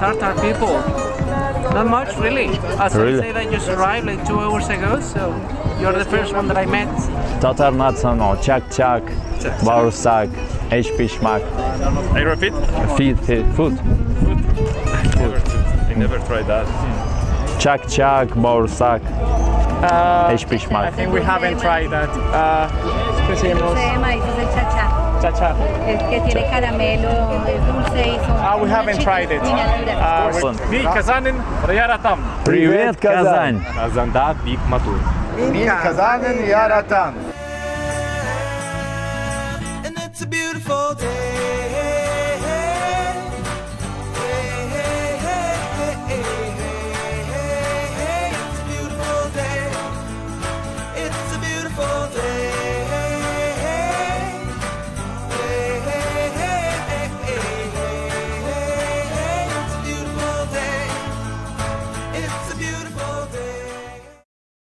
Tartar people. Not much, really. As Really? I said, I just arrived like 2 hours ago, so you're the first one that I met. Tatar national, chak-chak, baursak, eshpishmak. I repeat? Feed, feed, food. I never tried that. Chak-chak, baursak, I eshpishmak. think we haven't tried that. Dulce de maíz es el chachá. Cha-cha. Es que tiene caramelo, es dulce y son Ah, we haven't tried it. miniaturas. Mi Kazanin Yaratam. Привет, Казань! Казанда Биг Матур. Min Kazanin Yaratan. And it's a beautiful day.